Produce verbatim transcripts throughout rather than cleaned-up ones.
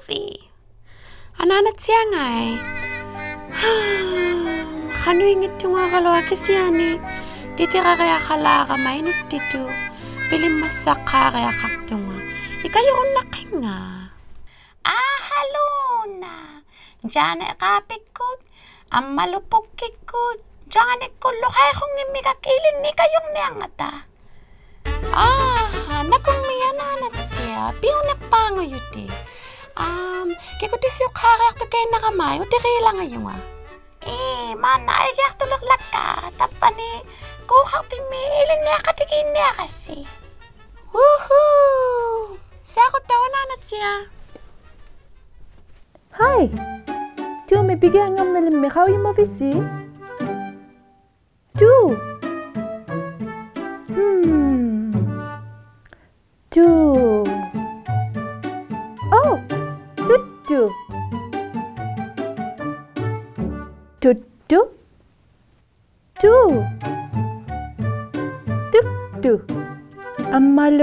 ᖁᕕᐊᓇᖅᕕᑦ. ᐊᓈᓇᑦᓯᐊᖓᐃ. ᖃᓄᐃᙱᑦᑐᖓᒐᓗᐊᖅ ᑭᓯᐊᓂ ᑎᑎᕋᕆᐊᖃᓛᕋᒪ ᐃᓄᑦᑎᑐᑦ ᐱᓕᒻᒪᒃᓴᖅᑳᕆᐊᖃᖅᑐᖓ. ᐃᑲᔪᕈᓐᓇᖅᑭᙵ? ᐊᕼᐊᓗᓇ. ᔮᓂ ᖃᐱᒃᑯᑦ, ᐊᒻᒪᓗ ᐳᒃᑭᒃᑯᑦ, ᔮᓂᒃᑯᓪᓗ ᖃᐃᖁᙱᒻᒥᒐᒃᑭᑦ ᐃᓕᓐᓂᒃ ᐃᑲᔪᕐᓂᐊᕐᖓᑕ. ᐋ, ᓇᑯᕐᒦᒃ ᐊᓈᓇᑦᓯᐊᖅ, ᐱᐅᓂᖅᐹᖑᔪᑎᑦ. ᐊᒻ, ᑭᒍᑎᓯᐅᖅᑳᕆᐊᖅᑐᑲᐃᓐᓇᕋᒪ, ᐅᑎᕆᓚᖓᔪᖓ. ᐄ, ᒫᓐᓇ ᐊᐃᒋᐊᖅᑐᓕᕐᓚᒃᑲ, ᑕᑉᐸᓂ ᖁᖅᑲᖅᐱᒻᒥ ᐃᓕᓐᓂᐊᖃᑎᒋᓐᓂᐊᕋᔅᓯ. ᕘᕼᐆ! ᓯᐊᕈᑦᑕᐅᖅ ᐊᓈᓇᑦᓯᐊᖅ. ᕼᐊᐃ! ᑐᒥᒃ ᐱᒋᐊᙵᕐᓂᓕᒻᒥᒃ ᖃᐅᔨᒪᕕᓯ? ᑐ. ᕼᒻ. ᑐ. ᐆ! ᑐᒃᑐ. ᑐᒃᑐ. ᑐ. ᑐᒃᑐ. ᐊᒻᒪᓗ,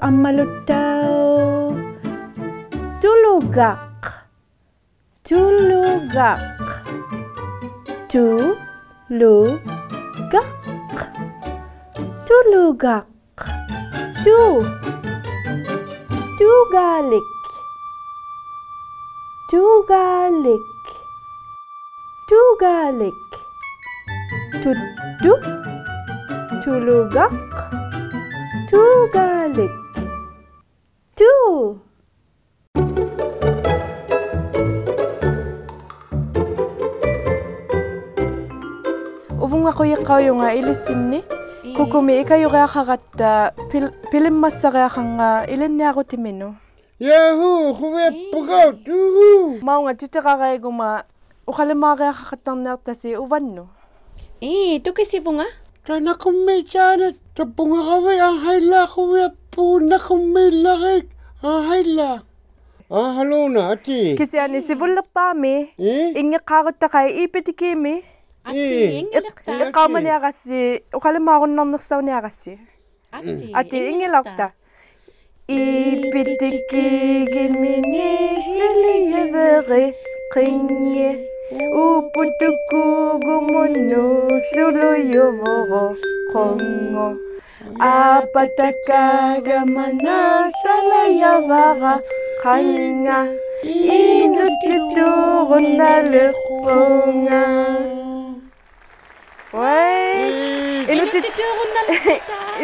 ᐊᒻᒪᓗᑦᑕᐅᖅ. ᑐᓗᒐᖅ. ᑐᓗᒐᖅ. ᑐ, ᓗ, ᒐᖅ. ᑐᓗᒐᖅ. ᑐ. ᑑᒑᓕᒃ. ᑑᒑᓕᒃ. ᑑᒑᓕᒃ. ᑐᒃᑐ. ᑐᓗᒐᖅ. ᑑᒑᓕᒃ. ᑐ. ᐅᕗᙵᖁᔨᖅᑲᐅᔪᖓ ᐃᓕᔅᓯᓐᓂᒃ. ᐄ. ᑯᑯᒥᒃ ᐃᑲᔪᕆᐊᖃᕋᑦᑕ ᐱᓪ-, ᐱᓕᒻᒪᒃᓴᕆᐊᖃᕐᖓᑦ ᐃᓕᓐᓂᐊᕈᑎᒥᓄᑦ. ᔮᕼᐆ, ᖁᕕᐊᑉᐳᖓ, ᐅᕼᐆ. ᒪᐅᖓ ᑎᑎᕋᕋᐃᒍᒪ ᐅᖃᓕᒫᕆᐊᖃᖃᑦᑕᕐᓂᐊᖅᑕᓯ ᐅᕙᓐᓄᑦ. ᐄ, ᑐᑭᓯᕗᖓ. ᑕ ᓇᑯᕐᒦᒃ ᔮᓂ, ᑕᑉᐳᖓᕋᕕᑦ, ᐊᕼᐊᐃᓛ, ᖁᕕᐊᑉᐳᖓ, ᓇᑯᕐᒦᓪᓚᕆᒃ, ᐊᕼᐊᐃᓛ. ᐊᕼᐊᓗᓇ, ᐊᑏ. ᑭᓯᐊᓂ ᓯᕗᓪᓕᖅᐹᒥᒃ, ᐄ? ᐃᙱᖅᑳᕈᑦᑕᖃᐃ ᐃ ᐱᑎᑭᒥᒃ. ᐊᑏ, ᐄ. ᐃᙱᓕᖅᑕ. ᐄ, ᐊᑏ. ᐃᖅᑲᐅᒪᓂᐊᕋᔅᓯ, ᐅᖃᓕᒫᕈᓐᓇᕐᓂᖅᓴᐅᓂᐊᕋᔅᓯ. ᐊᑏ, ᐊᑏ, ᐃᙱᓚᐅᖅᑕ. ᐃᓕᖅᑕ. ᐃ ᐱᑎᑭ ᒋ ᒥ ᓂ ᓯ ᓕ ᔪ ᕕ ᕆ ᕿ ᖏ ᖑ ᐅ ᐳ ᑐ ᒃ ᑯ ᒍ ᒧ ᓄ ᓱ ᓗ ᔪ ᕗ ᕈ ᖁ ᖑ ᐊ ᐸ ᑕ ᑲ ᒐ ᒪ ᓇ ᓴ ᓚ ᔭ ᕙ ᕋ ᖃ ᖓ ᐃᓄᒃᑎᑑᕈᓐᓇᓕᖅᐳᖓ. ᐅᐊᐃ. ᐄ. ᐃᓄᒃᑎ-,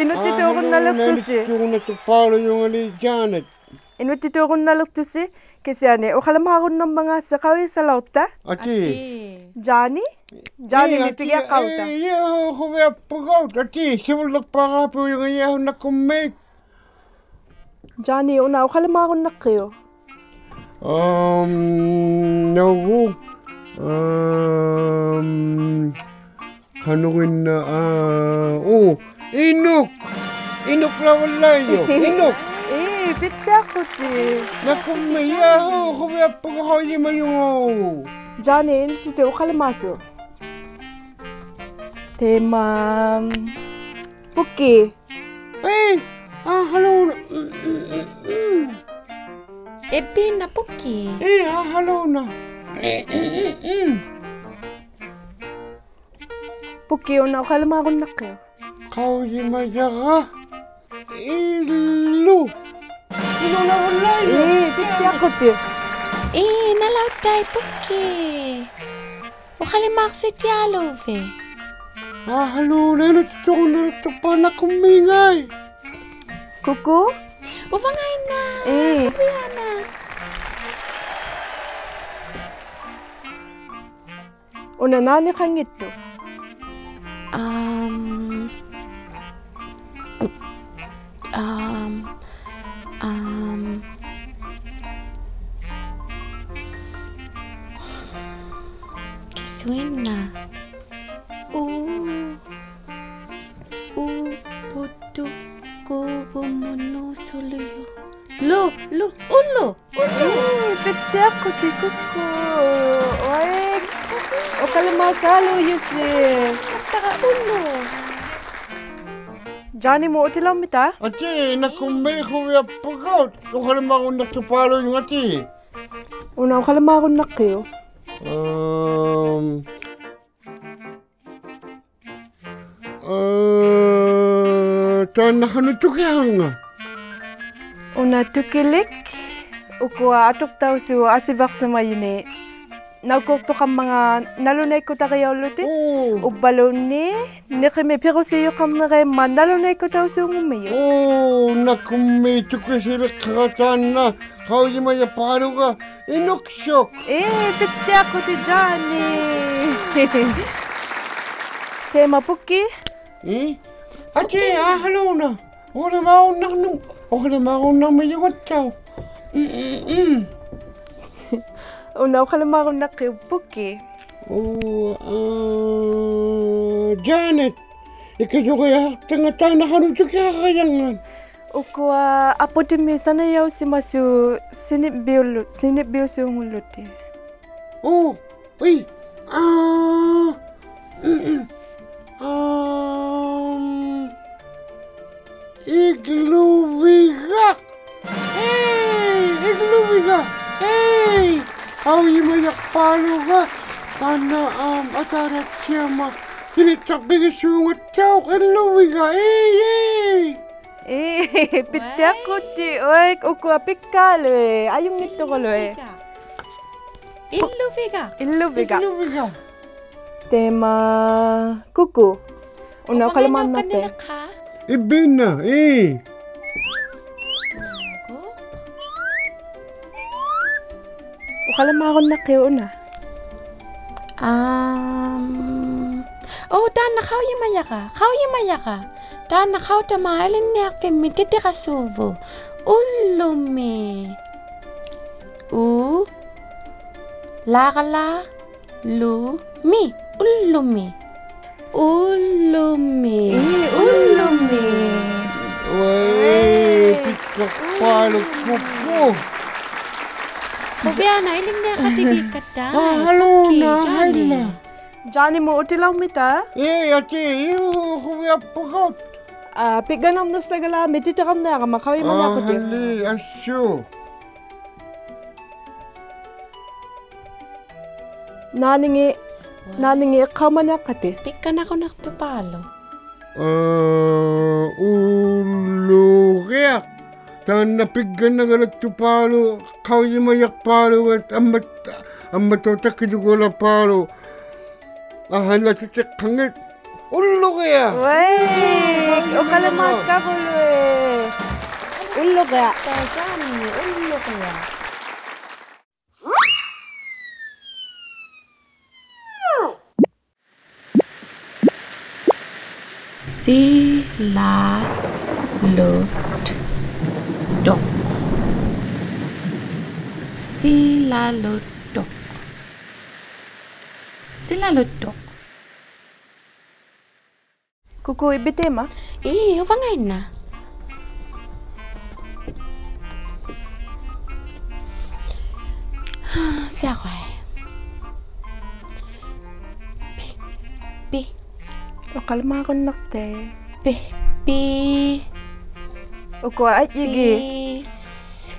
ᐃᓄᒃᑎᑑᕈᓐᓇᓕᖅᑐᓯ. ᐃᓄᒃᑎᑑᕈᓐᓇᓕᖅᑐᓯ. ᐋ, ᓇᓗᓇ ᐃᓄᒃᑎᑑᕈᓐᓇᓕᖅᑐᐹᓘᔪᖓᓕ ᔮᓂᑦ. ᐃᓄᒃᑎᑑᕈᓐᓇᓕᖅᑐᓯ, ᑭᓯᐊᓂ ᐅᖃᓕᒫᕈᓐᓇᕐᒪᖔᔅᓯ ᖃᐅᔨᓴᓚᐅᖅᑕ. ᐊᑏ. ᐊᑏ. ᔮᓂ, ᔮᓂᒥᒃ ᐱᒋᐊᖅᑲᐅᖅᑕ. ᐄ, ᐊᑏ, ᐄ, ᔮᕼᐆ, ᖁᕕᐊᑉᐳᖓ, ᐊᑏ, ᓯᕗᓪᓕᖅᐹᕌᐱᐅᔪᖓ ᔮᕼᐆ ᓇᑯᕐᒦᒃ. ᔮᓂ, ᐅᓇ ᐅᖃᓕᒫᕈᓐᓇᖅᑭᐅᒃ? ᐊᒻ, ᓇᐅᒃ. ᐊᒻ, ᖃᓄᕆᓐᓇ, ᐋ, ᐆ, ᐃᓄᒃ. ᐃᓄᒃ ᓚᕙᓪᓚᐃᔪᖅ, ᐃᓄᒃ. ᐄ, ᐱᑦᑎᐊᖅᑯᑎᑦ. ᓇᑯᕐᒦᒃ, ᔮᕼᐆ, ᖁᕕᐊᑉᐳᖓ ᖃᐅᔨᒪᔪᖓ. ᔮᓂ, ᐃᓄᒃᑎᑐᑦ ᐅᖃᓕᒫᓲᖅ. ᑕᐃᒪ, ᐳᒃᑭ. ᐄ, ᐊᕼᐊᓗᓇ. ᐃᕝᕕᓐᓇ ᐳᒃᑭ. ᐄ, ᐊᕼᐊᓗᓇ. ᐳᒃᑭ, ᐅᓇ ᐅᖃᓕᒫᕈᓐᓇᖅᑭᐅᒃ? ᖃᐅᔨᒪᔭᕋ. ᐃᓗ. ᐃᓗ ᓚᕙᓪᓚᐃᔪᖅ. ᐄ, ᐱᑦᑎᐊᖅᑯᑎᑦ. ᐄ, ᓇᓚᐅᑦᑕᐃᑦ ᐳᒃᑭ. ᐅᖃᓕᒫᖅᓯᑎᐊᓘᕕᑦ? ᐊᕼᐊᓗᓇ, ᐃᓄᒃᑎᑑᕈᓐᓇᓕᖅᑐᖅᐸ ᓇᑯᕐᒦᖓᐃ. ᑯᑯ? ᐅᕙᖓᐃᓐᓇ. ᐄ. ᖁᕕᐊᓇᖅ. ᐅᓇ ᓈᓂᖃᙱᑦᑐᖅ? ᐊᒻ, ᐊᒻ, ᐊᒻ, ᑭᓱᐃᓐᓇ? ᐅ, ᐅ ᐳ ᑐ ᒃ ᑯ ᒧ ᓄ ᓱ ᓗ ᔪ. ᓗ, ᓗ, ᐅᓪᓗ. ᐄ, ᐱᑦᑎᐊᖅᑯᑎᑦ ᑯᑯ. ᐅᐊᐃ. ᐅᖃᓕᒫᑲᓗᔪᓯ. ᓇᖅᑕᕋ ᐅᓪᓗ. ᔮᓂᒧᑦ ᐅᑎᓚᐅᕐᒥᑕ? ᐊᑏ, ᓇᑯᕐᒦᒃ ᖁᕕᐊᑉᐳᖓ. ᐅᖃᓕᒫᕈᓐᓇᖅᑐᐹᓘᔪᖓ ᐊᑏ. ᐅᓇ ᐅᖃᓕᒫᕈᓐᓇᖅᑭᐅᒃ? ᐊᒻ, ᐋ, ᑖᓐᓇ ᖃᓄᖅ ᑐᑭᓴᕐᖓᑦ? ᐅᓇ ᑐᑭᓕᒃ, ᐅᑯᐊ ᐊᑐᖅᑕᐅᓲᖅ ᐊᓯᕙᖅᓯᒪᔨᓂᒃ. ᓇᐅᒃᑯᖅᑐᖃᕐᒪᖔᑦ ᓇᓗᓇᐃᒃᑯᑕᕆᔭᐅᓪᓗᑎᒃ. ᐆ. ᐅᕝᕙᓘᓐᓃᑦ ᓂᕿᒥᒃ ᐱᕈᓯᔪᖃᕐᓂᕋᐃᒻᒪᑦ ᓇᓗᓇᐃᒃᑯᑕᐅᓲᖑᒻᒥᔪᖅ. ᐆ, ᓇᑯᕐᒦᒃ ᑐᑭᓯᓕᖅᑲᕋ ᑖᓐᓇ ᖃᐅᔨᒪᔭᖅᐹᓗᒐ ᐃᓄᒃᓱᒃ. ᐄ, ᐱᑦᑎᐊᖅᑯᑎᑦ ᔮᓂ. ᑕᐃᒪ ᐳᒃᑭ. ᐄ? ᐊᑏ, ᐋ, ᕼᐊᓘᓇ. ᐅᖃᓕᒫᕈᓐᓇᕐᓄᒃ, ᐅᖃᓕᒫᕈᓐᓇᕐᒥᔪᖓᑦᑕᐅᖅ. ᒻ, ᒻ, ᒻ. ᐅᓇ ᐅᖃᓕᒫᕈᓐᓇᖅᑭᐅᒃ ᐳᒃᑭ? ᐆ, ᐋ, ᔮᓂᑦ. ᐃᑲᔪᕆᐊᖃᖅᑕᖓ ᑖᓐᓇ ᖃᓄᖅ ᑐᑭᓴᕆᔭᖓᑦ. ᐅᑯᐊ ᐊᐳᑎᒥᒃ ᓴᓇᔭᐅᓯᒪᓲᑦ ᓯᓂᕝᕕᐅᓪᓗ, ᓯᓂᕝᕕᐅᓲᖑᓪᓗᑎᒃ. ᐆ, ᐅᐃ, ᐋ, ᒻ, ᒻ. ᐊᒻ, ᐃᒡᓗᕕᒐᖅ. ᐄ, ᐃᒡᓗᕕᒐᖅ. ᐄ, ᖃᐅᔨᒪᔭᖅᐹᓗᒐ. ᑖᓐᓇ, ᐊᒻ, ᐊᑖᑕᑦᓯᐊᒪ ᓯᓂᑦᑕᕐᕕᒋᓲᖑᖓᑦᑕᐅᖅ ᐃᒡᓗᕕᒐᖅ. ᐄ, ᐄ. ᐄ, ᐱᑦᑎᐊᖅᑯᑎᑦ, ᐅᐃ, ᐅᑯᐊ ᐱᒃᑲᓗᐃᑦ, ᐊᔪᙱᑦᑐᒐᓗᐃᑦ. ᐃᒡᓗᕕᒐᖅ. ᐃᒡᓗᕕᒐᖅ. ᐃᒡᓗᕕᒐᖅ. ᑕᐃᒪ ᑯᑯ. ᐅᓇ ᐅᖃᓕᒫᕈᓐᓇᖅᑕᐃᑦ. ᐅᖃᓕᒫᕈᓐᓇᖅᑕᐃᑦ. ᐃᕝᕕᓐᓇ, ᐄ. ᐅᖃᓕᒫᕈᓐᓇᖅᑭᐅᒃ ᐅᓇ. ᐊᒻ, ᐆ, ᑖᓐᓇ ᖃᐅᔨᒪᔭᕋ, ᖃᐅᔨᒪᔭᕋ. ᑖᓐᓇ ᖃᐅᑕᒫᑦ ᐃᓕᓐᓂᐊᕐᕕᒻᒥ ᑎᑎᕋᓲᕗᑦ. ᐅᓪᓗᒥ. ᐅ, ᓚᒐᓚ, ᓗ, ᒥ. ᐅᓪᓗᒥ. ᐅᓪᓗᒥ. ᐄ, ᐅᓪᓗᒥ. ᐅᐃ, ᐄ. ᐱᒃᑲᖅᐹᓗᒃ ᑯᑯ. ᖁᕕᐊᓇ ᐃᓕᓐᓂᐊᖃᑎᒌᒃᑲᑦᑕ. ᐋ, ᕼᐊᓘᓇ, ᐳᒃᑭ, ᔮᓂ. ᕼᐊᐃᓛ. ᔮᓂᒧᑦ ᐅᑎᓚᐅᕐᒥᑕ? ᐄ, ᐊᑏ, ᔫ, ᖁᕕᐊᑉᐳᒍᑦ. ᐋ, ᐱᒡᒐᓇᕐᓄᒃᓴᒐᓚ ᒥᑎᑎᕋᕐᓂᐊᕋᒪ ᖃᐅᔨᒪᔭᖅᑯᑎᑦ. ᐊᕼᐊᓕ, ᐊᓱ. ᓈᓂᖏ, ᓈᓂᖏ ᖃᐅᔨᒪᓂᐊᖅᑲᑎᑦ. ᐱᒡᒐᓇᖁᓇᖅᑐᐹᓗᒃ. ᐋ, ᐅᓪᓗᕆᐊᖅ. ᑖᓐᓇ ᐱᒡᒐᓇᒐᓚᒃᑐᐹᓗᒃ, ᖃᐅᔨᒪᔭᖅᐹᓗᒐ, ᐊᒻᒪᑦ, ᐊᒻᒪᑦᑕᐅᖅ ᑕᑭᔪᒐᓚᐹᓗᒃ. ᐊᕼᐊᓚ ᑎᑎᖅᑲᖏᑦ. ᐅᓪᓗᕆᐊᖅ. ᐅᐃ, ᐅᖃᓕᒫᒃᑲᒍᓗᐃᑦ. ᐅᓪᓗᕆᐊᖅ. ᔮᓂ, ᐅᓪᓗᕆᐊᖅ. ᓯᓚᓗᒃᑐᖅ. ᓯᓚᓗᒃᑐᖅ. ᓯᓚᓗᒃᑐᖅ. ᑯᑯ, ᐃᕝᕕᑦ ᑕᐃᒪ? ᐄ, ᐅᕙᖓᐃᓐᓇ. ᓯᐊᕈᐊᐃ. ᐱ, ᐱ. ᐅᖃᓕᒫᕈᓐᓇᖅᑕᐃᑦ. ᐱ, ᐱ. ᐅᑯᐊ ᐊᔾᔨᒋᑦ. ᐱ, ᔅ,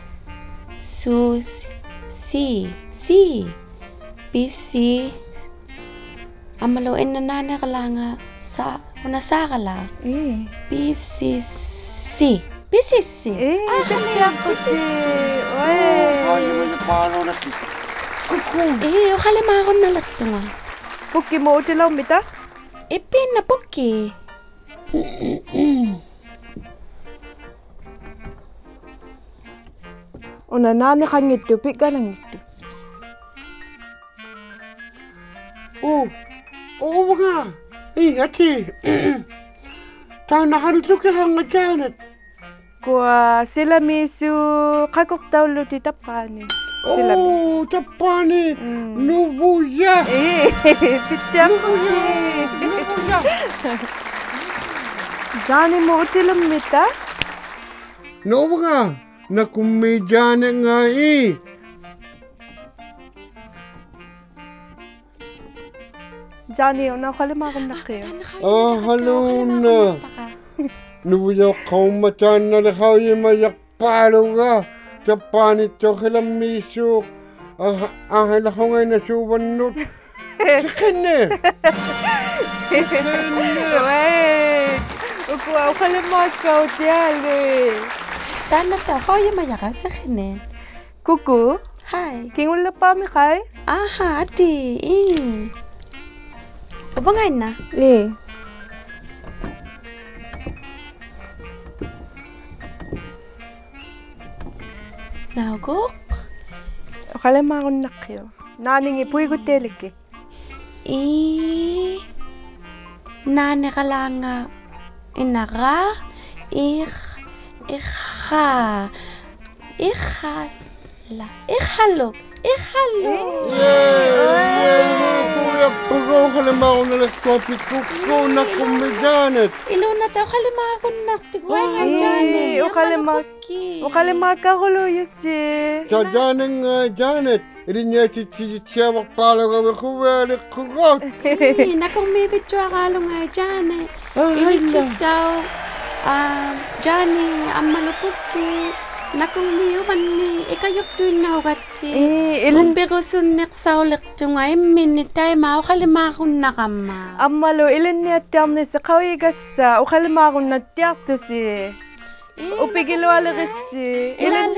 ᓱ, ᔅ, ᓯ, ᓯ. ᐱᓯ. ᐊᒻᒪᓗ ᐃᓐᓇ ᓈᓂᕋᓛᖓ ᓴ, ᐅᓇ ᓵᕋᓛᖅ. ᒻ. ᐱᓯᓯ. ᐱᓯᓯ. ᐄ, ᐋ, ᐱᓯᓯ. ᐱᓯᓯ. ᐅᐃ. ᐅ, ᖃᐅᔨᒪᔭᖅᐹᓗᒃ ᑭ, ᑯᑯ. ᐄ, ᐅᖃᓕᒫᕈᓐᓇᓕᖅᑐᖓ. ᐳᒃᑭᒧᑦ ᐅᑎᓚᐅᕐᒥᑕ? ᐃᕝᕕᓐᓇ ᐳᒃᑭ. ᐅᓇ ᓈᓂᖃᙱᑦᑐᖅ, ᐱᒡᒐᓇᙱᑦᑐᖅ. ᐆ, ᐆ, ᐅᕙᖓ. ᐄ, ᐊᑏ. ᑖᓐᓇ ᖃᓄᖅ ᑐᑭᓴᕐᖓᑦ ᔮᓂᑦ? ᑯᐊ ᓯᓚᒥᓲᑦ ᖃᑯᖅᑕᐅᓪᓗᑎᒃ ᑕᑉᐹᓂ. ᓯᓚᒥᓲᑦ. ᐆ, ᑕᑉᐹᓂ. ᒻ. ᓄᕗᔭ. ᐄ, ᐱᑦᑎᐊᖅᑯᑎᑦ. ᓄᕗᔭ. ᔮᓂᒧᑦ ᐅᑎᓚᐅᕐᒥᑕ? ᓄᕗᖓ, ᓇᑯᕐᒦᒃ ᔮᓂᖓᐃ. ᔮᓂ, ᐅᓇ ᐅᖃᓕᒫᕈᓐᓇᖅᑭᐅᒃ. ᐊᕼᐊᓘᓇ. ᓄᕗᔭᐅᑉ ᖃᐅᒻᒪᑦ ᑖᓐᓇᓕ ᖃᐅᔨᒪᔭᖅᐹᓗᒐ. ᑕᑉᐹᓂᑦᑕᐅᖅ ᕿᓚᒻᒦᓲᖅ. ᐊᕼᐊ, ᐊᕼᐊ, ᐃᓚ ᖁᖓᐃᓇᓲᕙᓐᓄᑦ. ᓯᕿᓂᖅ. ᓯᕿᓂᖅ. ᐅᐊᐃ. ᐅᑯᐊ ᐅᖃᓕᒫᒃᑲᐅᑎᐊᓗᐃᑦ. ᑖᓐᓇᑦᑕᐅᖅ ᖃᐅᔨᒪᔭᕋ ᓯᕿᓂᖅ. ᑯᑯ. ᕼᐊᐃ. ᑭᖑᓪᓕᖅᐹᒥᖃᐃ? ᐊᕼᐊ, ᐊᑏ, ᐄ. ᐅᕙᖓᐃᓐᓇ? ᐄ. ᓇᐅᒃᑯᖅ. ᐅᖃᓕᒫᕈᓐᓇᖅᑭᐅᒃ. ᓈᓂᖏᑦ ᐳᐃᒍᑎᓕᒃᑭᑦ. ᐄ, ᓈᓂᖃᓛᖓ, ᐃᓇᕋ, ᐃᖅ, ᐃᖅᑲ, ᐃᖅᑲᓪᓚᒃ, ᐃᖅᑲᓗᒃ, ᐃᖅᑲᓗᒃ. ᐄ, ᐄ, ᐅᖃᓕᒫᕈᓐᓇᓕᖅᑐᐊᐱᒃᑯᒃᑯ, ᓇᑯᕐᒦᒃ ᔮᓂᑦ. ᐃᓘᓐᓇᑕ ᐅᖃᓕᒫᕈᓐᓇᖅᑐᒍᑦ, ᐄ, ᔮᓂᑦ, ᐅᖃᓕᒫ-, ᐊᒻᒪᓗ ᐳᒃᑭ. ᐅᖃᓕᒫᒃᑲᕈᓗᒃ ᔮᓂᑦ. ᔮᓂᑦ, ᔮᓂᑦ. ᐃᓕᓐᓂᐊᑎᑦᑎᑦᑎᐊᕙᖅᐹᓗᒐᕕᑦ ᖁᕕᐊᓕᖅᑯᒍᑦ. ᐄ, ᓇᑯᕐᒦᕕᑦᑐᐊᕌᓗᖓᐃ ᔮᓂᑦ. ᐊᕼᐊ, ᐃᓛ. ᐃᓕᑦᓯᑦᑕᐅᖅ, ᐋ, ᔮᓂᑦ ᐊᒻᒪᓗ ᐳᒃᑭ, ᓇᑯᕐᒦᒃ ᐅᕙᓐᓂᒃ ᐃᑲᔪᖅᑐᐃᓐᓇᐅᒐᑦᓯ. ᐄ, ᐃᓕᓐ- ᐅᐱᕈᓱᓐᓂᖅᓴᐅᓕᖅᑐᖓ ᐃᒻᒥᓂᒃ ᑕᐃᒪ ᐅᖃᓕᒫᕈᓐᓇᕋᒪ. ᐊᒻᒪᓗ ᐃᓕᓐᓂᐊᑦᑎᐊᕐᓂᓯ ᖃᐅᔨᒐᔅᓴᖅ ᐅᖃᓕᒫᕈᓐᓇᑦᑎᐊᖅᑐᓯ. ᐄ, ᐅᐱᒋᓗᐊᓕᕆᑦᓯ. ᐃᓛᓕ.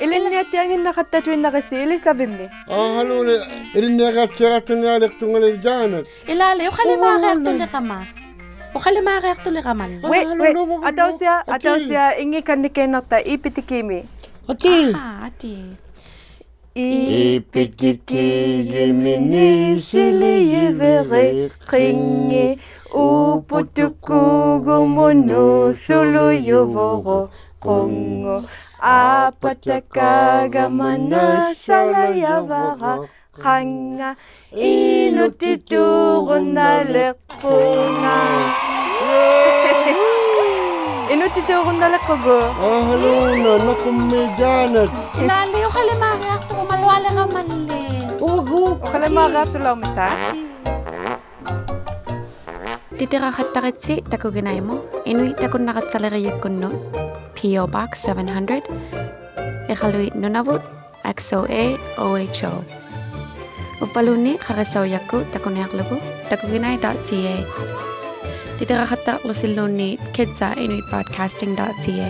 ᐃᓕᓐᓂᐊᑦᑎᐊᙱᓐᓇᖃᑦᑕᑐᐃᓐᓇᕆᑦᓯ ᐃᓕᓴᕕᒻᒥ. ᐊᕼᐊᓗᓕ, ᐃᓕᓐᓂᐊᕆᐊᑦᑎᐊᕋᑦᑕᓂᐊᓕᖅᑐᖓᓕ ᔮᓂᑦ. ᐃᓛᓕ, ᐅᖃᓕᒫᕆᐊᖅᑐᓕᕋᒪ. ᐅᖃᓕᒫᕆᐊᖅᑐᓕᕋᒪ. ᐅᐊᐃ, ᐅᐊᐃ, ᐊᑕᐅᓯᐊ, ᐊᑕᐅᓯᐊ, ᐃᙱᒃᑲᓐᓂᒃᑲᐃᓐᓇᖅᑕ ᐃᐱᑎᑭᒥ. ᐊᑏ. ᐊᕼᐊ, ᐊᑏ. ᐃ- ᐃᐱᑎᑭ ᒋᒥᓂ ᓯᓕ ᔨᕕᕆ ᕿᖏ ᐅᐳ ᑐᑯ ᒍ ᒧ ᓄ ᓱ ᓗ ᔪ ᕗ ᕈ ᖁ ᖑ ᐊ ᐸ ᑕ ᑲ ᒐ ᒪ ᓇ ᓴ ᓚ ᔭ ᕙ ᕋ ᖃ ᖓ ᐃᓄᑦᑎᑑᕈᓐᓇᓕᖅᑯᖓ. ᐃᓄᑦᑎᑑᕈᓐᓇᓕᖅᑯᒍᑦ. ᐊᕼᐊᓗᓇ, ᓇᑯᕐᒦᒃ ᔮᓂᑦ. ᐃᓛᓕ, ᐅᖃᓕᒫᕆᐊᖅᑐᕈᒪᓗᐊᓕᕋᒪᓕ. ᐅᕙᒍ. ᐅᖃᓕᒫᕆᐊᖅᑐᓚᐅᕐᒥᑕ. ᑎᑎᕋᖃᑦᑕᕆᑦᓯ ᑕᑯᒋᓇᐃᒧᑦ, ᐃᓄᐃᑦ ᑕᑯᓐᓇᒐᑦᓴᓕᕆᔨᒃᑯᓐᓄᑦ, P O Box seven hundred, ᐃᖃᓗᐃᑦ, ᓄᓇᕗᑦ, X O A O H O. ᐅᕝᕙᓘᓐᓃᑦ ᖃᕆᓴᐅᔭᒃᑯᑦ ᑕᑯᓂᐊᕐᓗᒍ takuginai dot C A. ᑎᑎᕋᖃᑦᑕᕐᓗᓯᓘᓐᓃᑦ kids at inuit broadcasting dot C A.